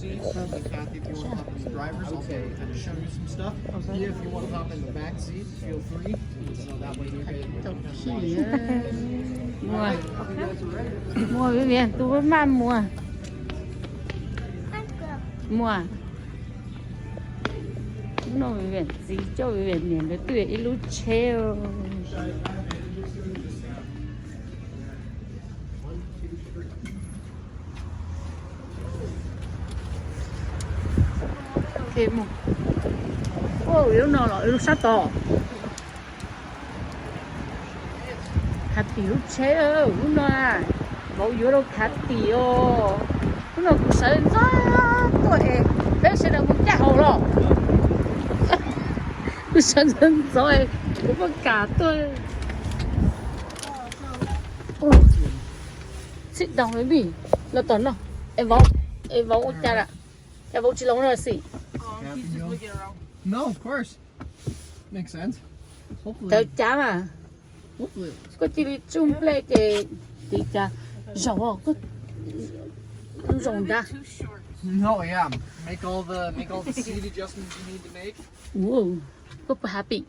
Kathy, if you want to hop in the driver's, I'll be able to kind of show you some stuff. Leah, if you want to hop in the back seat, feel free. So that way you can kind of Muaj, muaj, Vivian, tus maj muaj. Muaj. Hnub no Vivian txiv coj Vivian niam nkawd twb ib lub tsheb. Ua, lub no los lub sab tod. Khav tim lub tsheb, lub no, vauv yuav rau khav tim os. Lub no kuv sawv ntxov tuaj es peb sawv daws mus caij haus los. Kuv sawv ntxov ntxov es kuv pab kam tuaj. Sit down baby, los tom no. Es vauv, es vauv ua cas lawm? Cas vauv tsis los no xim? No, of course. Makes sense. Hopefully. Tawv cav mas. Hopefully. Koj cia li tsuj nplej ces tiv cas zaum, koj zaum ntag. No, yeah. Make all the, make all the seat adjustments you need to make. Wow, koj puas happy?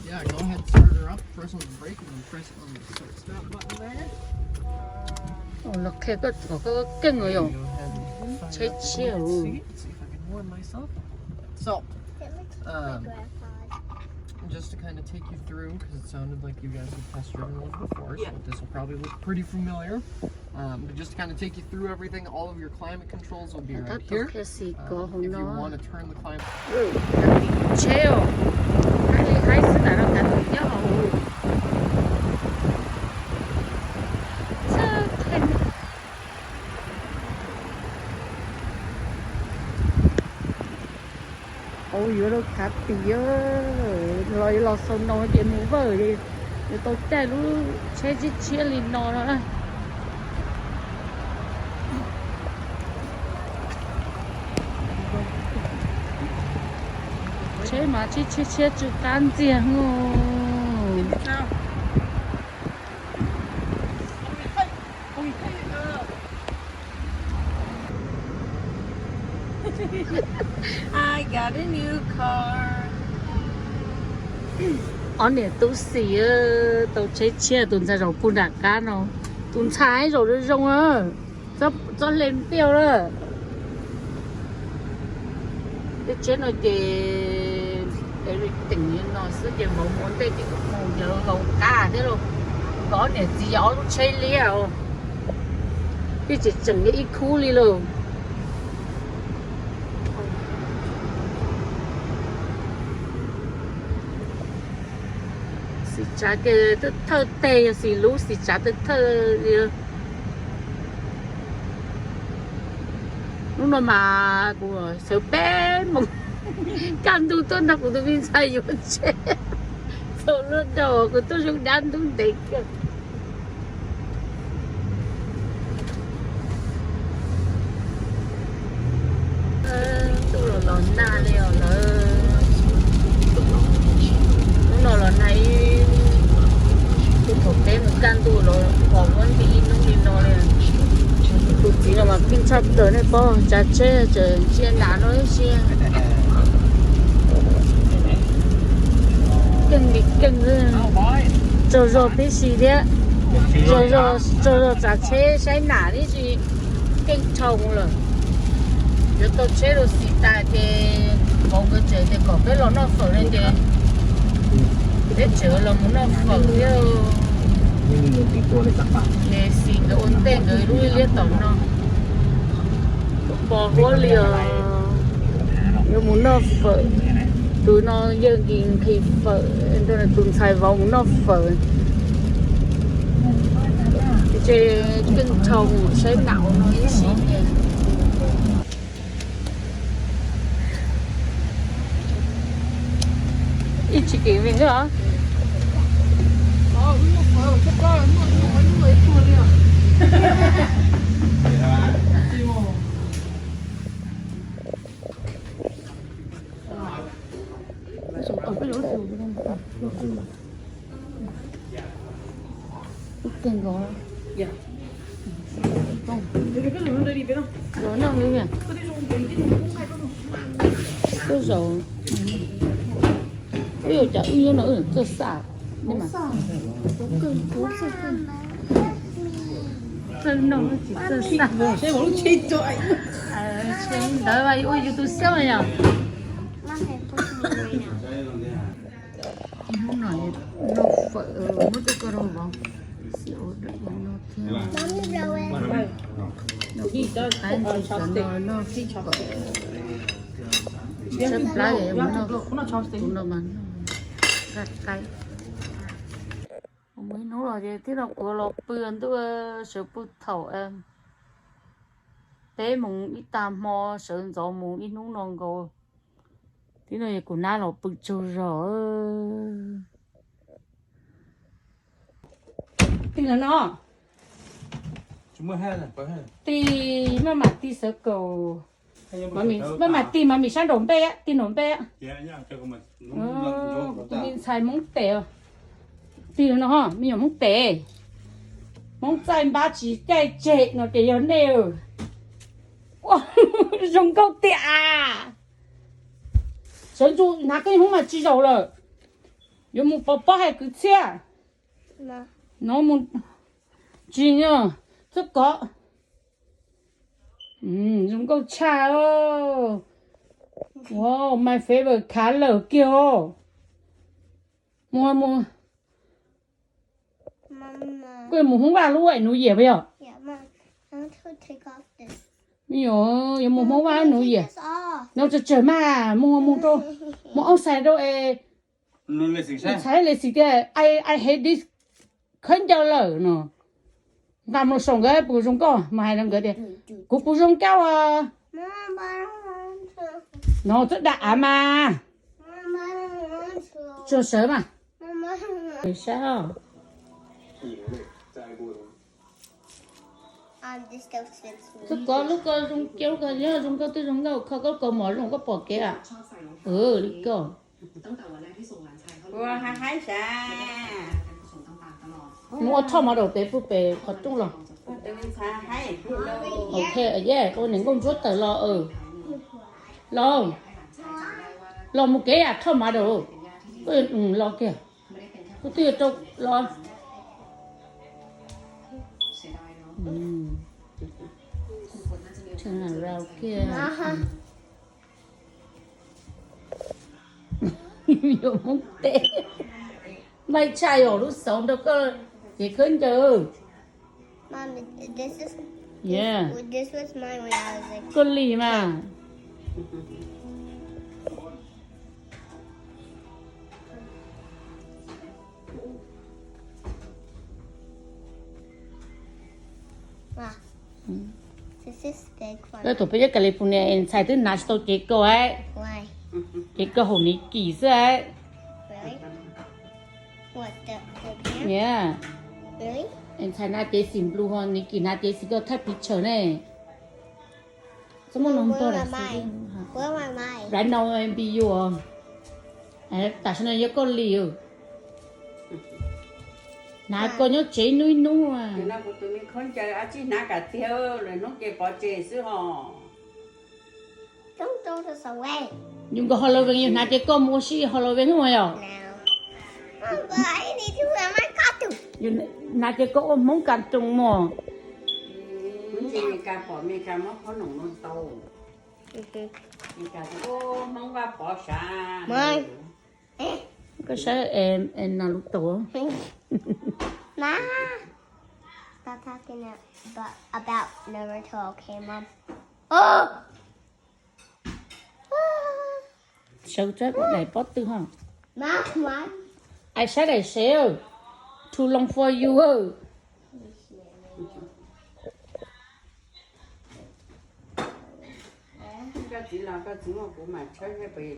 Yeah, go ahead, start her up. First one's brake, and then press on the start stop button there. Los qhia koj kom koj keej os yog. Tsheb tshiab. Seat, see if I can warm myself. So, um, just to kind of take you through, because it sounded like you guys have test driven one before, so this will probably look pretty familiar. Um, but just to kind of take you through everything, all of your climate controls will be right here. Um, if you want to turn the climate. Tsheb os, haib li haib xwb tam no kav tus nyob hauv. Ua yuav rau khav tim, los yuav los xaus no ces mus vawj, yuav tau caij lub tsheb tshiab tshiab li no no na. Tsheb mas tshiab tshiab tshiab tsw qab ntxiag. I got a new car. Ob niam tub xim tau tsheb tshiab, tus ntxhais zaum puag nram qab no, tus ntxhais zaum zoo zoo, txob hle ntiaj lawm. Tej tsheb no ces everything li no xwb ces vauv mus ua ntej ces kuv mus yawg vauv qab thiab lauj. Nkawd ob niam txiv yog ob lub tsheb liab os, twb tseem tseem li ib khub li lauj. Xim tsav ces thawj teg yog xim lub, xim tsav thawj thawj li. Hnub no mas kuv sawv peb moos kaj ntug tuaj nrog kuv tus me ntxhais yuav tsheb. Txaus luag dhau, kuv tuaj zoo dab ntub ntev kawg. Ntuj los los nag li os lawm. Hnub no los nag ib, kuv thaum peb mus kaj ntug los pom muab nti ib hnub li no li. Tus txiv no mas keej tshaj plaws nej paub, tsav tsheb tseem ntsia nram no ib si. Keej li keej, tsaug zog tib si thiab. Tsaug zog tsav tsheb saib nam tib si, keej dhau lawm. Yuav tau tsheb rau xim tas ces vauv nkawd tseem tias kom peb los noj fawm ne ces peb tseem los mus noj fawm thiab. Ces xim nkawd ua ntej nkawd lub liab tom no. Pos huab li os, yuav mus noj fawm. Tus no yawg nkis nqhis fawm, tus ntxhais vauv mus noj fawm. Ces keej dhau mus saib nam no ib si ces ib tsis kev vij os. Ub, keeg nkaus. Zaum no, zaum no, zaum no. Ib yam cov wb nyob no wb txawj xaj. Txawj noj tsis txawj xaj. Ntawd ua yus tus xyoob yom. Hnub no noj fawm, muab tej ko rau vauv, xyaw ua dawm no thiab. Noj qaib ntsis cov no noj fawm. Tshaib plab es mus noj tus no mas noj nqaij qaib. Mus ib hnub los ces thiab no kuv los pw ntuj, sawv pw thaum peb moos ib tag hmo, sawv ntxov mus ib hnub no nkaus. Tib no kuv nab los pw tsaug zog. Tij no no. Tij maj mam tij xav kaum. Maj mam tij mas mis sab nraum npej, tij nraum npej. Kuv me ntxhais Hmoob tes. Tij no me nyuam Hmoob tes. Hmoob txaij npab tsis caij tseg no ces yog nej. Zoo nkauj tiag. Sawv ntsug hnav koj Hmoob mas tsis zaum lawm. Yuav mus pov pob hais kwv txhiaj. No mus tsis nyog txhob kov. Zoo nkauj tshaj. Wow, my favorite color kiag os. Mus mus. Koj mus Hmoob Vaj lub New Year puas yog? Me nyuam yuav mus Hmoob Vaj New Year. No tsawg tsawg mas mus mus rau, mus outside rau es. Ntxhais Lexi tias I, I hate this, khaub ncaws lawm no. Nqa mus saum nkawd puas zoo nkauj mas hais rau nkawd tias kuv puas zoo nkauj os. No txhob dam av mas. Tsuag sawv mas. Saib os. Txhob kov lub ko zoo, cia lub ko zoo nkauj, twb zoo nkauj, kho koj lub ko mos zoo koj pom kev. Li ko. Ua haib haib sav. Mus ua thoj mov rau pem pem qhov rooj los. Ok, ua niam nkauj ntsuab tawm los. Los, los mus kev thoj mov rau. Los kiag. Kuv twb yuav rau los. Kiag. Yuav Hmoob tes. Nplaig tshaj yom, lub xauv nrog koj cev khaub ncaws. Koj li mas. Koj thaum peb nyob California es ntxhais twb hnav tsis tau cev koj. Cev koj haum Nike xwb. Ntxhais hnav cev xim blue ho Nike hnav cev xim koj thaj pis tsawm ne. Txhob muaj no. Right now be you. Tam sim no yog koj li. Hnav koj nyob tsev ib hnub ib hnub. Tus me khaub ncaws ab tsi hnav kam tiag, lwm hnub ces pov tseg xwb hos. Yus nkaus Halloween yus hnav ces koj mus ua si Halloween hnub yom. Yus hnav ces koj ua Hmoob kas toos mog. Mes kas pom Mes kas muab qhob noom no tau. Mes kas ua Hmoob Vaj Pov sav. Koj saib no lub tau. Stop talking about Naruto, okay, Mom? Sawv tsev daim pob tw ho. Mom, why? Ai saib daim sev. Too long for you. Koj txiv los koj txiv muaj kuv mas tshawb thiab pes